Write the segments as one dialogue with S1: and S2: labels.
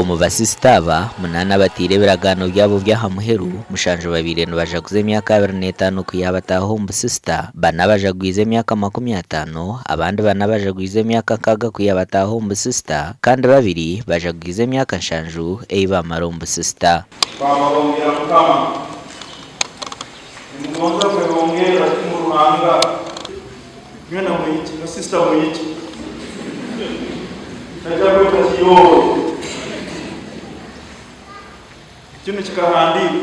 S1: Omu basisita aba, munaana abataire ebiragaano byabo by'aha muheru, mushanju babaire nibajaguza emyaka 25 kwiha bataaha omu busisita, bana bajagwize emyaka 50, abandi bana bajagwize emyaka 60 kwiha bataaha omu busisita kandi babiri bajagwize emyaka nshanju ei baamara omu busisita.
S2: Twabahongera Mukama, nimugonza kwehongerra kimu Ruhanga? Nywena mwije, na sister mwije. Tajya kweta kiyowe. Kinu kikahandiikwa,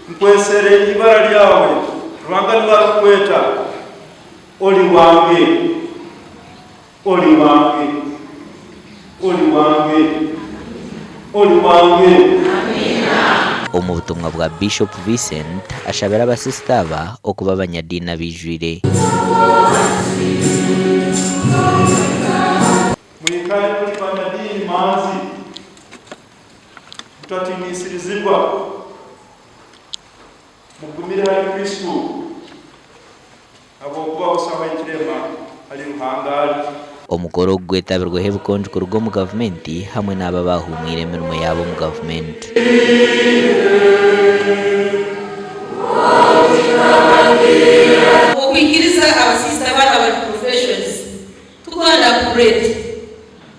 S2: Nkwesere ibara lyawe, Ruhanga niwe arukukweta, oli wange, oli wange, oli wange, oli wange.
S1: Omu butumwa bwa Bishop Vincent, ashabire abasisita aba okuba abanyadiini abaijwire.
S2: Mwikale muli banyadiini manzi, mutatiinisirizibwa, mugumire hali Kristo, habwokuba busaho ekirema hali Ruhanga ali.
S1: Omukoro ogu gwetabirweho ebikonjo kuruga omu gavumenti hamwe n'abo abaahumwire emirimo yaabo omu gavumenti.
S3: Okwikiriza abasista banu abari professions to go and upgrade.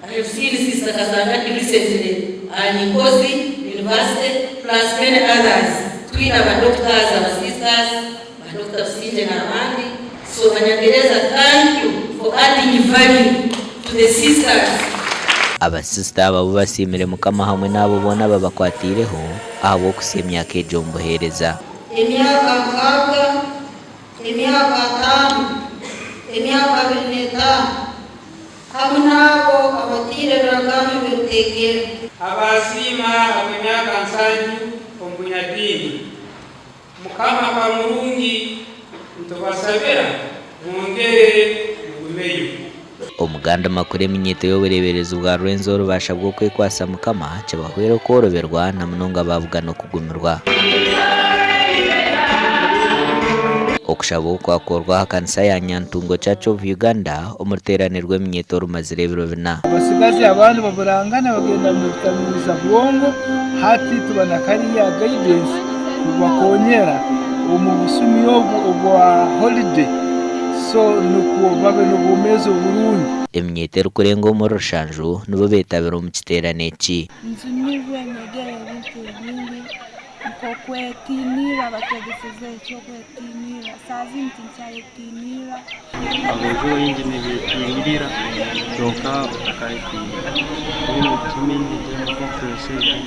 S3: I have seen sister Kasangati recently ali Nkozi University plus many others. Twine aba doctors, aba sisters, ba Doctor Busingye n'abandi. So Banyangereza thank you for adding value to the sisters.
S1: Abasisita aba bo basiimire Mukama hamwe n'abo boona ababakwatiireho ahabw'okuhitsya emyaka egyo omu buheereza.
S4: Emyaka nkaaga, emyaka ataano, emyaka 25, hamu n'abo abataire ebiragaano ebiruteekere.
S5: Abaasiima habw'emyaka nsanju omu bunyadiini. Mukama ka murungi, nitubasabira mwongere mugumeyo.
S1: Omuganda makuru eminyeeto y'obureeberezi bwa Rwenzori baashabwa okwekwatsa Mukama kibahwere okworoberwa na munonga baabugana okugumirwa. Okushaba oku kwakorwa aha kanisa ya Nyantungo Church of Uganda omu ruteerane rw'eminyeeto orumazire ebiro bina.
S6: Abasigazi abandi baburangana bagenda mubitamiiza bwongo, hati tuba na career guidance kubakonyera omu busumi obu obwa holiday so nukwo babe n'obwomeezi oburungi.
S1: Eminyeeto erikurenga omuri rushanju nibo beetabire omu kiteerane eki.
S7: Nzunirwe nyegere ebintu ebingi nk'okwetiinirra batwegeseze eky'okwetiinirra saaha zinu tinkyayetiinirra.
S8: Aboojo baingi nibeetiinirira kwonka otakayetiinira. Mbwenu ekindi nyegyire omu conference egi,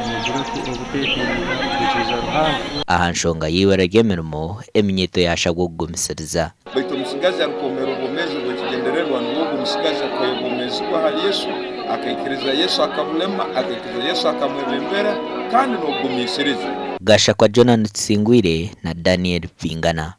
S8: nyegyire oku obuteetiinira kwikiriza Ruhanga.
S1: Aha nshonga y'eibura ry'emirimo, eminyeeto yaashabwa okugumisiriza.
S9: Baitu omusigazi arikwomeera obwomeezi obw'ekigyendererwa nibwo ogwo musigazi arikuhayo obwomeezi bwe ahari Yesu, akaikiriza Yesu akabulema, akaikiriza Yesu akamwebembera, kandi n'okugumiisiriza.
S1: Gashakwa Jonah Tusingwire na Daniel Bingana.